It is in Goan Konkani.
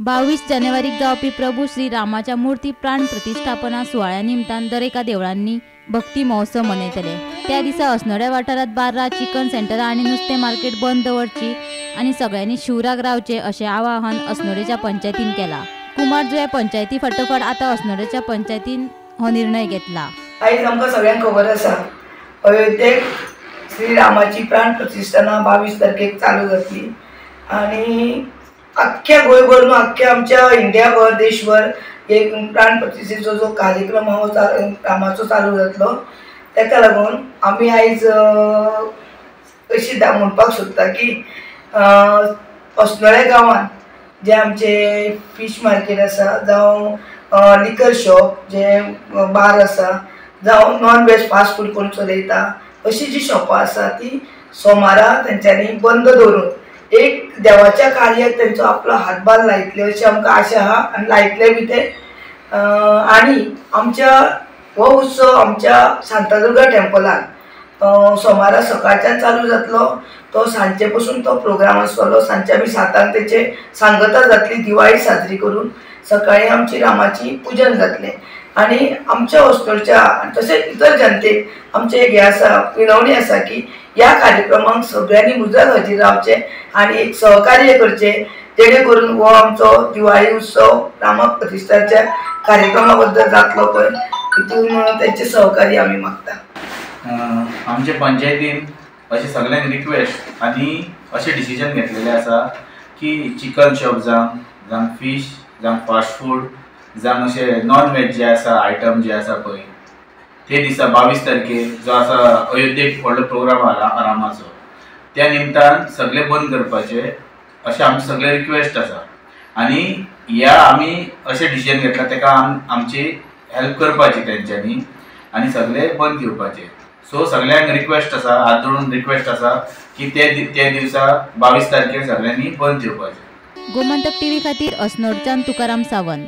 22 जानेवारीक जावपी प्रभू श्री रामाच्या मूर्ती प्राण प्रतिष्ठापना सुवाळ्या निमतान दरेका देवळांनी भक्ती महोत्सव मनयतले. त्या दिसा अस्नोड्या वाठारांत बार्रां, चिकन सेंटरां आनी नुस्तें मार्केट बंद दवरची आनी सगळ्यांनी शिवराक रावचें अशें आवाहन अस्नोडेच्या पंचायतीन केलां. कुमारजुंव्या पंचायती फाटोफाट आतां अस्नोडेच्या पंचायतीन हो निर्णय घेतला. आयज आमकां सगळ्यांक खबर आसा, अयोध्येक श्री रामाची प्राण प्रतिष्ठाना 22 तारखेक चालू जातली आनी अख्ख्या गोंयभर न्हू, अख्ख्या आमच्या इंडियाभर, देशभर एक प्राण प्रतिष्ठेचो जो कार्यक्रम आहा हो रामाचो चालू जातलो. ताका लागून आमी आयज अशी म्हणपाक सोदता की अस्नोड्या गांवांत जे आमचे फिश मार्केट आसा, जावं लिकर शॉप जे बार आसा, जावं नॉन वेज फास्ट फूड कोण चलयता, अशी जी शॉपां आसा ती सोमारा तेंच्यांनी बंद दवरून एक देवाच्या कार्याक तेंचो आपलो हातभार लायतले अशी आमकां आशा आहा आनी लायतले बी ते. आनी आमच्या हो उत्सव आमच्या शांतादुर्गा टेम्पलान सोमारा सकाळच्यान चालू जातलो. तो सांजचे पसून तो प्रोग्राम आसतलो. सांजचे आमी 7 तेचे सांगता जातली, दिवाळी साजरी करून सकाळी आमची रामाची पुजन जातलें. आनी आमच्या अस्नोडच्या तशेंच इतर जनतेक आमचें एक हें आसा, विनवणी आसा की ह्या कार्यक्रमाक सगळ्यांनी मुजरत हाजीर रावचें आनी एक सहकार्य करचें, जेणे करून हो आमचो दिवाळी उत्सव रामा प्रतिष्ठाच्या कार्यक्रमा बद्दल जातलो पळय तितून तेंचें सहकार्य आमी मागता. आमचे पंचायतीन अशें सगळ्यांक रिक्वेस्ट आनी अशें डिसिजन घेतलेलें आसा की चिकन शॉप जावं, जावं फीश, जावं फास्ट फूड, जावं अशें नॉन वेज जे आसा आयटम जे आसा पळय ते दिसा 22 तारखेर जो आसा अयोध्येक व्हडलो प्रोग्राम आहा रामाचो, त्या निमतान सगळें बंद करपाचें अशें आमचें सगळें रिक्वेस्ट आसा. आनी ह्या आमी अशें डिसिजन घेतलां ताका आमची हेल्प करपाची तेंच्यांनी आनी सगळें बंद घेवपाचें. सो सगळ्यांक रिक्वेस्ट आसा, हात जोडून रिक्वेस्ट आसा की ते दिवसा 22 तारखेर सगळ्यांनी बंद घेवपाचें. गोमंतक टीव्ही खातीर अस्नोडच्यान तुकाराम सावंत.